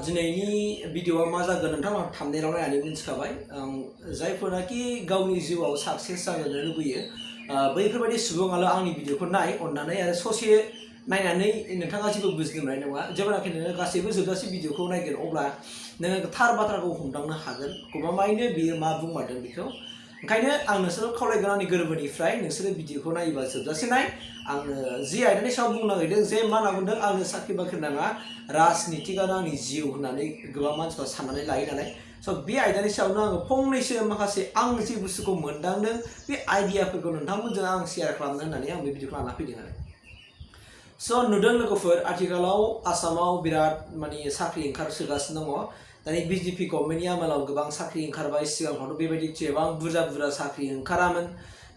दिनैनि भिडिअआ मा जागोन नोंथाङा थाम्बनेइलाव नायनानै मिन्थिखाबाय जायफोराखि गावनि जिउआव साक्सेस जानो लुबैयो बैफोरबायदि सुबुङाल' आंनि भिडिअखौ नाय अननानै आरो ससे नायनानै नोंथाङा जेबो बुजिनो मोननाय नङा जेब्लानाखि नोङो गासैबो जोबजासे भिडिअखौ नायगोन अब्ला नोङो थार बाथ्राखौ हमदांनो हागोन गमामायैनो बियो मा बुंमारदों बेखौ ओंखायनो आं नोंसोरखौ खावलायगोन आंनि गोरबोनिफ्राय नोंसोरो भिडिअखौ नायोबा जोबजासे नाय आङो जि आयदानि सायाव बुंनो नागिरदों जे मा होनना बुंदों आंनो साख्रि बाख्रि नाङा राजनितिकआनो आंनि जिउ होननानै गोबां मानसिफ्रा साननानै लायो नालाय स' बे आयदानि सायावनो आङो फंनैसो माखासे आं जे बुस्थुखौ मोनदांदों बे आइडियाफोरखौ नोंथांमोनजों आं शेयार खालामनो होननानै आं बे भिडिअखौ लाना फैदों आरो स' नुदों लोगोफोर आथिखालाव आसामाव बिराद माने साख्रि ओंखारसोगासिनो दङ दानि बिजेपि गभर्नमेन्टनि आमोलाव गोबां साख्रि ओंखारबाय सिगाङावथ' बेबायदि एसेबां बुरजा साख्रि ओंखारामोन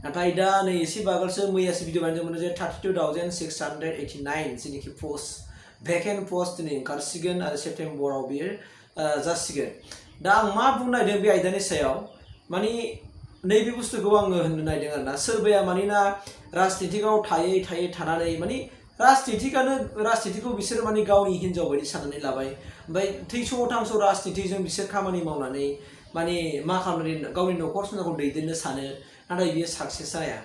नाथाय दा नै एसे बागोलसो मैयासो भिडिअ बानायदोंमोन जे 32,689 जेनिखि पस्ट भेकेन्ट पस्ट दिनै ओंखारसिगोन आरो सेप्तेम्बराव बियो जासिगोन दा आं मा बुंनो नागिरदों बे आयदानि सायाव माने नैबे बुस्थुखौ आङो होननो नागिरदों आरोना सोरबाया मानोना राजनितिकआव थायै थानानै माने राजनितिकखौ बिसोर माने गावनि हिन्जाव बायदि साननानै लाबाय ओमफ्राय थैस' थांस' राजनितिजों बिसोर खामानि मावनानै माने मा खालामनानै गावनि न'खर संसारखौ दैदेननो सानो नाथाय बियो साक्सेस जाया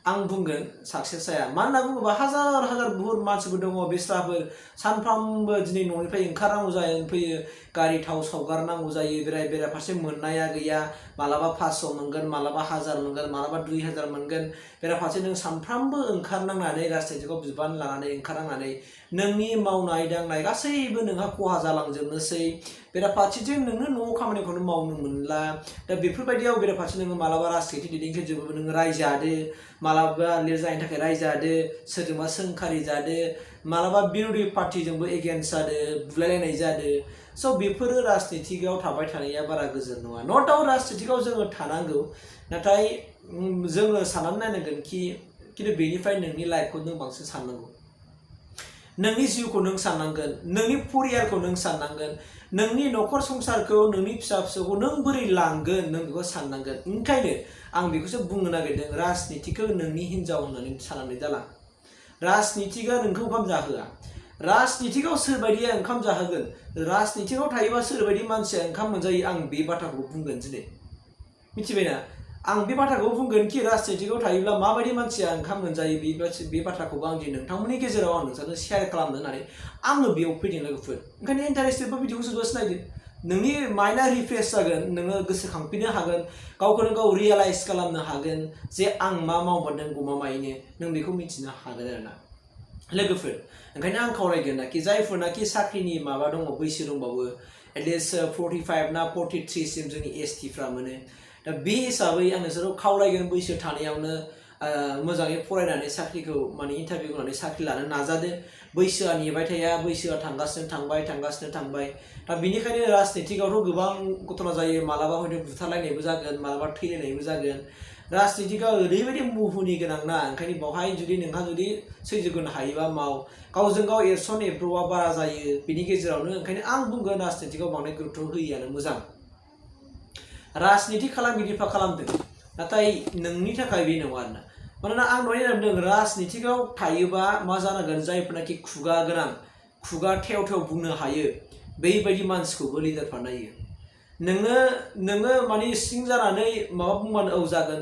आं बुंगोन साक्सेस जाया मानो होनना बुङोबा हाजार बुहुत मानसिफोर दङ बेस्राफोर सानफ्रामबो दिनै न'निफ्राय ओंखारनांगौ जायो फैयो गारि थाव सावगारनांगौ जायो बेराफारसे मोननाया गैया मालाबा 500 मोनगोन मालाबा 1000 मोनगोन मालाबा 2000 मोनगोन बेराफारसे नों सानफ्रामबो ओंखारनांनानै राजनितिकआव बिबान लानानै ओंखारनांनानै नोंनि मावनाय दांनाय गासैबो नोंहा खहा जालांजोबनोसै बेराफारसेथिं नोंनो न'आव खामानिखौनो मावनो मोनला दा बेफोरबायदियाव बेराफारसे नोङो मालाबा राजनिति दैदेनजोबो नोङो रायजादो मालाबा लिरजानायनि थाखाय रायजादो सोरजोंबा सोंखारि जादो मालाबा बिरोधी पार्टिजोंबो एगेन्स्ट जादो बुलायलायनाय जादो स' बेफोरो राजनितिकआव थाबाय थानाया बारा गोजोन नङा नट डाउट राजनितिकआव जोङो थानांगौ नाथाय जोङो साननानै नायनांगोन खिन्थु बेनिफ्राय नोंनि लाइफखौ नों बांसिन साननांगौ नोंनि जिउखौ नों साननांगोन नोंनि परियालखौ नों साननांगोन नोंनि न'खर संसारखौ नोंनि फिसा फिसौखौ नों बोरै लांगोन नों बेखौ साननांगोन ओंखायनो आं बेखौसो बुंनो नागिरदों राजनितिकखौ नोंनि हिन्जाव होननानै साननानै दाला राजनितिकआ नोंखौ ओंखाम जाहोआ राजनितिकआव सोरबायदिया ओंखाम जाहोगोन राजनितिकआव थायोबा सोरबायदि मानसिया ओंखाम मोनजायो आं बे बाथ्राखौ बुंगोन दिनै मिथिबायना आं बे बाथ्राखौ बुंगोन कि राजनितिकआव थायोब्ला माबायदि मानसिया ओंखाम मोनजायो बे बाथ्राखौबो आं दिनै नोंथांमोननि गेजेराव आं नोंसोरनो शेयार खालामनो होननानै आङो बेयाव फैदों लोगोफोर ओंखायनो इन्टारेस्टेडबा भिडिअखौ जोबजासे नायदो नोंनि माइन्डआ रिफ्रेश जागोन नोङो गोसोखांफिननो हागोन गावखौनो गाव रियेलाइज खालामनो हागोन जे आं मा मावबोदों गमामायैनो नों बेखौ मिथिनो हागोन आरोना लोगोफोर ओंखायनो आं खावलायगोन नाखि जायफोरनाखि साख्रिनि माबा दङ बैसो दंबावो एटलिस्ट 45 ना 43 सिम जोंनि एसटिफ्रा मोनो दा बे हिसाबै आं नोंसोरखौ खावलायगोन बैसो थानायावनो मोजाङै फरायनानै साख्रिखौ माने इन्टारभिउ होनानै साख्रि लानो नाजादो बैसोआ नेबाय थाया बैसोआ थांगासिनो थांबाय दा बेनिखायनो राजनितिकआवथ' गोबां घटना जायो मालाबा हयथ' बुथारलायनायबो जागोन मालाबा थैलायनायबो जागोन राजनितिकआ ओरैबायदि मुहुनि गोनां ना ओंखायनो बावहाय जुदि नोंहा जुदि सैज्य होनो हायोबा माव गावजों गाव एरसन एरब्र'आ बारा जायो बिनि गेजेरावनो ओंखायनो आं बुंगोन राजनितिकआव बांद्राय गुरुत्व होयियानो मोजां राजनिति खालामगिरिफ्रा खालामदों नाथाय नोंनि थाखाय बे नङा आरोना मानोना आं दहाय होनदों राजनितिकआव थायोबा मा जानांगोन जायफोरनाखि खुगा गोनां खुगा थेव बुंनो हायो बैबायदि मानसिखौबो लिडारफ्रा नायो नोङो माने सिं जानानै माबा बुंबानो औ जागोन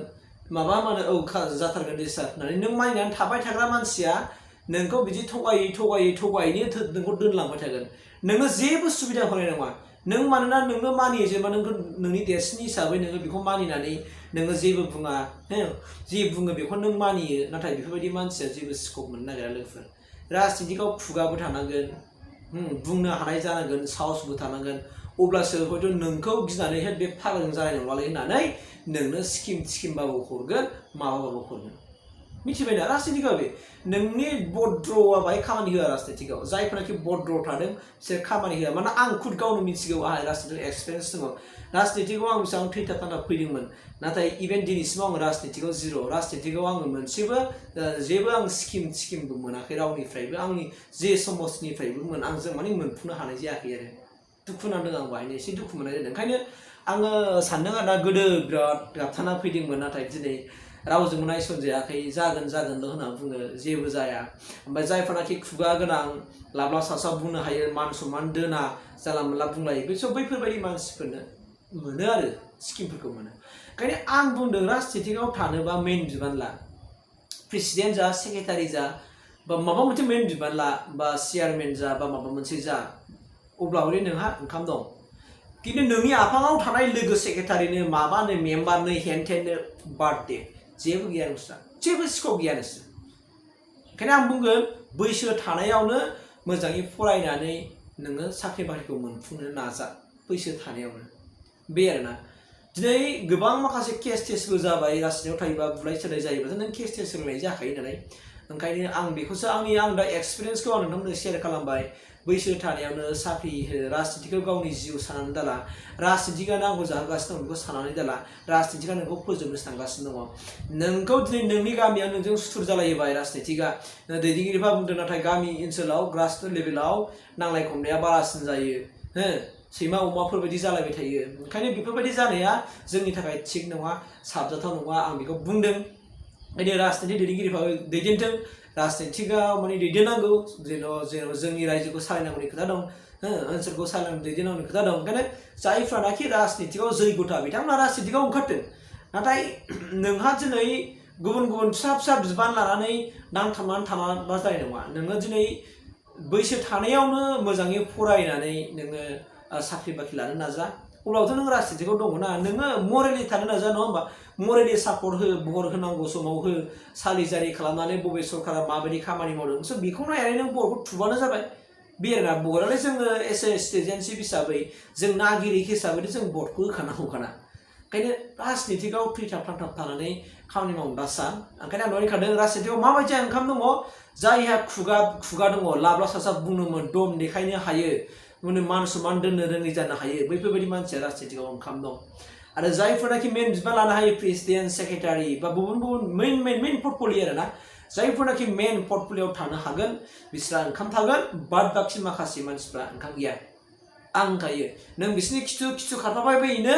माबा मानो औ जाथारगोन दे सार होननानै नों मानिनानै थाबाय थाग्रा मानसिया नोंखौ बिदि थगायैनो नोंखौ दोनलांबाय थागोन नोङो जेबो सुबिदा होनाय नङा नों मानोना नोंनो मानियो जेनेबा नोंनि देरसिन हिसाबै नोङो बेखौ मानिनानै नोङो जेबो बुङा जे बुङो बेखौ नों मानियो नाथाय बेफोरबायदि मानसिया जेबो स्कप मोननो नागिरा लोगोफोर राजनितिकआव खुगाबो थानांगोन बुंनो हानाय जानांगोन साहसबो थानांगोन अब्लासो हयथ' नोंखौ गिनानै बे फाग्लाजों जानाय नंलालै होननानै नोंनो स्किमबाबो हरगोन माबाबाबो हरगोन मिथिबायना राजनितिकआ बे नोंनि भद्र'आ बाहाय खामानि होआ राजनितिकआव जायफोरनाखि भद्र थादों बिसोर खामानि होआ मानोना आं खुद गावनो मिथिगौ आंहा राजनितिक एक्सपिरियेन्स दङ राजनितिकआव आं बेसेबां थैथाब फैदोंमोन नाथाय इभेन दिनैसिमाव आं राजनितिकआव जिर' राजनितिकआव आङो मोनसेबो जेबो आं स्किमबो मोनाखै रावनिफ्रायबो आंनि जे समाजनिफ्रायबो आंजों माने मोनफुंनो हानाय जायाखै आरो दुखु नांदों आं बाहायनो एसे दुखु मोननाय जादों ओंखायनो आङो सानदों आरोना गोदो बिराद गाबथाना फैदोंमोन नाथाय दिनै रावजोंबो नायसनजायाखै जागोन जागोनल' होनना बुङो जेबो जाया ओमफ्राय जायफोरनाखि खुगा गोनां लाब्ला सासा बुंनो हायो मान सनमान दोना जानला मोनला बुंलायो बैफोरबायदि मानसिफोरनो मोनो आरो स्किमफोरखौ मोनो ओंखायनो आं बुंदों राजनितिकआव थानोबा मेन बिबान ला प्रेसिडेन्ट जा सेक्रेटारि जा बा माबा मोनसे मेन बिबान ला बा चेयारमेन जा बा माबा मोनसे जा अब्ला हले नोंहा ओंखाम दं किन्तु नोंनि आफाङाव थानाय लोगो सेक्रेटारिनो माबानो मेम्बारनो हेनथेननो बार्थडे जेबो गैया नोंस्रा जेबो स्कप गैया नोंस्रा ओंखायनो आं बुंगोन बैसो थानायावनो मोजाङै फरायनानै नोङो साख्रि बाख्रिखौ मोनफुंनो नाजा बैसो थानायावनो बे आरोना दिनै गोबां माखासे केस टेस्टबो जाबाय राजनितिकआव थायोबा बुलाय सोलाय जायोबाथ' नों केस टेस्ट होनाय जाखायो नालाय ओंखायनो आं बेखौसो आं दा एक्सपिरियेन्सखौ आं नोंथांमोननो शेयार खालामबाय बैसो थानायावनो साख्रि राजनितिकखौ गावनि जिउ साननानै दाला राजनितिकआ नांगौ जाहोगासिनो दं बेखौ साननानै दाला राजनितिकआ नोंखौ फोजोबनो सानगासिनो दङ नोंखौ दिनै नोंनि गामियाव नोंजों सुथुर जालायोबाय राजनितिकआ दैदेनगिरिफ्रा बुंदों नाथाय गामि ओनसोलाव ग्रासरुट लेभेलाव नांलाय खमलाया बारासिन जायो सैमा अमाफोरबायदि जालायबाय थायो ओंखायनो बेफोरबायदि जानाया जोंनि थाखाय थिग नङा साबजाथाव नङा आं बेखौ बुंदों ओंखायनो राजनिति दैदेनगिरिफ्राबो दैदेनथों राजनितिकआ माने दैदेननांगौ जेनेबा जोंनि रायजोखौ सालायनांगौनि खोथा दं ओनसोलखौ सालायनांगौ दैदेननांगौनि खोथा दं ओंखायनो जायफ्रानाखि राजनितिकआव जैगथा बिथांमोना राजनितिकआव ओंखारदों नाथाय नोंहा दिनै गुबुन गुबुन फिसा फिसा बिबान लानानै नांथाबनानै थानाबा जानाय नङा नोङो दिनै बैसो थानायावनो मोजाङै फरायनानै नोङो साख्रि बाख्रि लानो नाजा अब्लाबोथ' नों राजनितिकआव दङ ना नोङो मरेलि थानो नाजा नङा होमबा मरेलि सापर्ट हो भट होनांगौ समाव हो सालिजारि खालामनानै बबे सरकारा माबायदि खामानि मावदों स' बेखौ नायनानै नों भटखौ थुबानो जाबाय बे आरोना भटआलाय जोङो एस ए सिटिजेनशिप हिसाबै जों नागिरिक हिसाबै जों भटखौ होखानांगौखाना ओंखायनो राजनितिकआव थैथाब थांथाब थानानै खामानि मावनो दासा ओंखायनो आं दहाय खादों राजनितिकआव माबायदि ओंखाम दङ जायहा खुगा दङ लाब्ला सासा बुंनोमोन दम देखायनो हायो मान सनमान दोननो रोङै जानो हायो बैफोरबायदि मानसिया राजनितिकआव ओंखाम दं आरो जायफोरनाखि मेन बिबान लानो हायो प्रेसिडेन्ट सेक्रेटारि बा गुबुन गुबुन मेन पर्टफलिय आरोना जायफोरनाखि मेन पर्टफलियआव थानो हागोन बिस्रा ओंखाम थागोन बाद बाखि माखासे मानसिफ्रा ओंखाम गैया आं होनखायो नों बिसोरनि खिथु खारफाबाय बायनो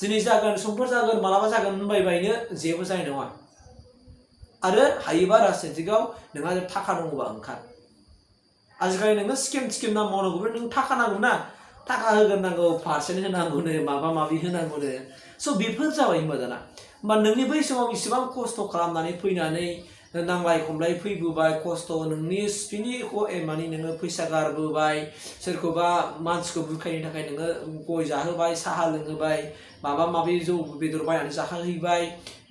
दिनै जागोन समफोर जागोन मालाबा जागोन होनबायबायनो जेबो जानाय नङा आरो हायोबा राजनितिकआव नोंहा थाखा दङबा ओंखार आजिखालि नोङो स्किम नाम मावनांगौबो नों थाखा नांगौ ना थाखा होग्रोनांगौ पार्सेन्ट होनांगौनो माबा माबि होनांगौनो स' बेफोर जाबाय होनबा दाना होमबा नोंनि बै समाव इसेबां खस्थ' खालामनानै फैनानै नांलाय खमलाय फैबोबाय खस्थ' नोंनि स्पिनि माने नोङो फैसा गारबोबाय सोरखौबा मानसिखौ बुरखायनो थाखाय नोङो गय जाहोबाय साहा लोंहोबाय माबा माबि जौ बेदर बायनानै जाहोहैबाय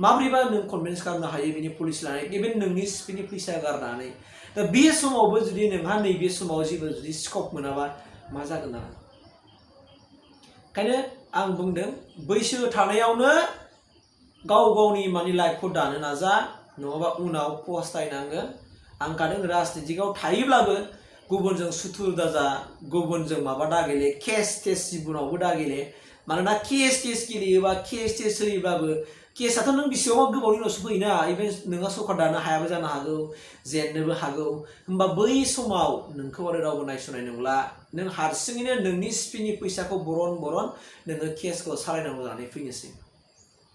माब्रैबा नों कनभिन्स खालामनो हायो बिनि पलिसि लानानै इभेन नोंनि स्पिनि फैसा गारनानै दा बे समावबो जुदि नोंहा नैबे समाव जेबो जुदि स्कप मोनाबा मा जागोन ना ओंखायनो आं बुंदों बैसो थानायावनो गाव गावनि माने लाइफखौ दानो नाजा नङाबा उनाव पस्तायनांगोन आं खादों राजनितिकआव थायोब्लाबो गुबुनजों सुथुर दाजा गुबुनजों माबा दागेले केस टेस्ट जिबनावबो दागेले मानोना केस टेस्ट गेलेयोबा केस टेस्ट होयोब्लाबो केसआथ' नों बेसेबां गोबावनि उनावसो फैयोना इभेन नोंहा सरकार दानो हायाबो जानो हागौ जेननोबो हागौ होमबा बै समाव नोंखौ आरो रावबो नायस'नाय नंला नों हारसिङैनो नोंनि स्पिनि फैसाखौ बरन नोङो केसखौ सालायनांगौ जानानै फैनोसै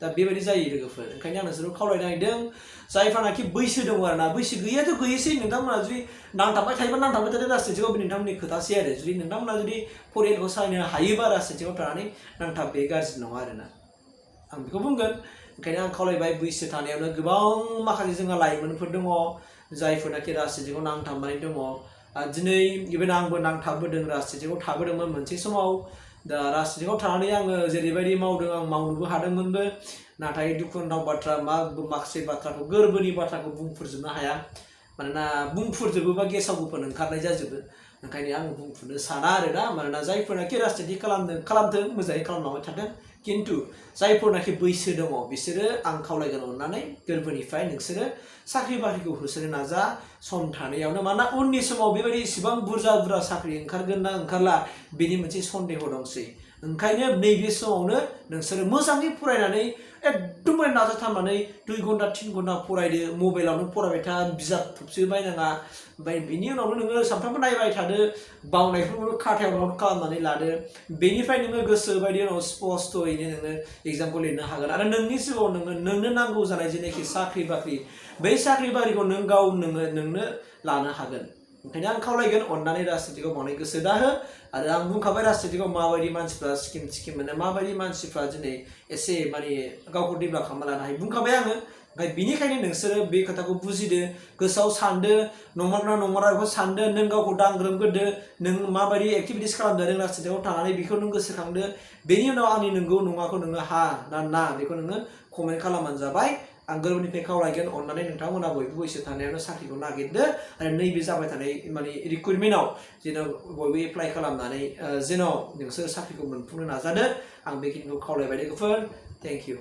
दा बेबायदि जायो लोगोफोर ओंखायनो आं नोंसोरखौ खावलायनो नागिरदों जायफोरनाखि बैसो दङ आरोना बैसो गैयाथ' गैयैसै नोंथांमोना जुदि नांथाबबाय थायोबा नांथाबबाय थादों राजनितिकआव बे नोंथांमोननि खोथासै आरो जुदि नोंथांमोना जुदि फरियालखौ सालायनो हायोबा राजनितिकआव थानानै नांथाब बे गाज्रि नङा आरोना आं बेखौ बुंगोन ओंखायनो आं खावलायबाय बैसो थानायावनो गोबां माखासे जोंहा लाइमोनफोर दङ जायफोरनाखि राजनितिकआव नांथाबनानै दङ दिनै इभेन आंबो नांथाबबोदों राजनितिकआव थाबोदोंमोन मोनसे समाव दा राजनितिकआव थानानै आङो जेरैबायदि मावदों आं मावनोबो हादोंमोनबो नाथाय दुखुनांथाव बाथ्रा माखासे बाथ्राखौ गोरबोनि बाथ्राखौ बुंफोरजोबनो हाया मानोना बुंफोरजोबोबा गेसाव गोफोन ओंखारनाय जाजोबो ओंखायनो आं बुंफुरनो साना आरोना मानोना जायफोरनाखि राजनिति खालामथों मोजाङै खालामलांबाय थाथों किन्तु जायफोरनाखि बैसो दङ बिसोरो आं खावलायगोन अननानै गोरबोनिफ्राय नोंसोरो साख्रि बाख्रिखौ होसोनो नाजा सम थानायावनो मानोना उननि समाव बेबायदि इसेबां बुरजा साख्रि ओंखारगोन ना ओंखारला बेनि मोनसे सन्देह दंसै ओंखायनो नैबे समावनो नोंसोरो मोजाङै फरायनानै एकदमबारे नाजाथारनानै 2 घन्टा 3 घन्टा फरायदो मबाइलावनो फरायबाय था बिजाब थोबसे बायनाङा ओमफ्राय बिनि उनावनो नोङो सानफ्रामबो नायबाय थादो बावनायफोरखौ खाथायाव नट खालामनानै लादो बेनिफ्राय नोङो गोसो बायदि उनाव स्पष्टयैनो नोङो एग्जामखौ लिरनो हागोन आरो नोंनि जिउआव नोंनो नांगौ जानाय जेनाखि साख्रि बाख्रि बै साख्रि बाख्रिखौ नों गाव नोंनो लानो हागोन ओंखायनो आं खावलायगोन अननानै राजनितिखौ बावनाय गोसो दाहो आरो आं बुंखाबाय राजनितिखौ माबायदि मानसिफ्रा स्किम मोनो माबायदि मानसिफ्रा दिनै एसे माने गावखौ डेभेलप खालामना लानो हायो बुंखाबाय आङो ओमफ्राय बिनिखायनो नोंसोरो बे खोथाखौ बुजिदो गोसोआव सानदो नंमारगौना नंमारा बेखौ सानदो नों गावखौ दांग्रोमग्रोदो नों माबायदि एक्टिभिटिस खालामदो नों राजनितिआव थानानै बेखौ नों गोसोखांदो बेनि उनाव आंनि नंगौ नङाखौ नोङो हा ना बेखौ नोङो कमेन्ट खालामबानो जाबाय आं गोरबोनिफ्राय खावलायगोन अननानै नोंथांमोना बयबो बैसो थानायावनो साख्रिखौ नागिरदो आरो नैबे जाबाय थानाय माने रिक्रुइटमेन्टआव जेन' बयबो एप्लाइ खालामनानै जेन' नोंसोर साख्रिखौ मोनफुंनो नाजादो आं बेखिनिखौ खावलायबाय लोगोफोर थेंक इउ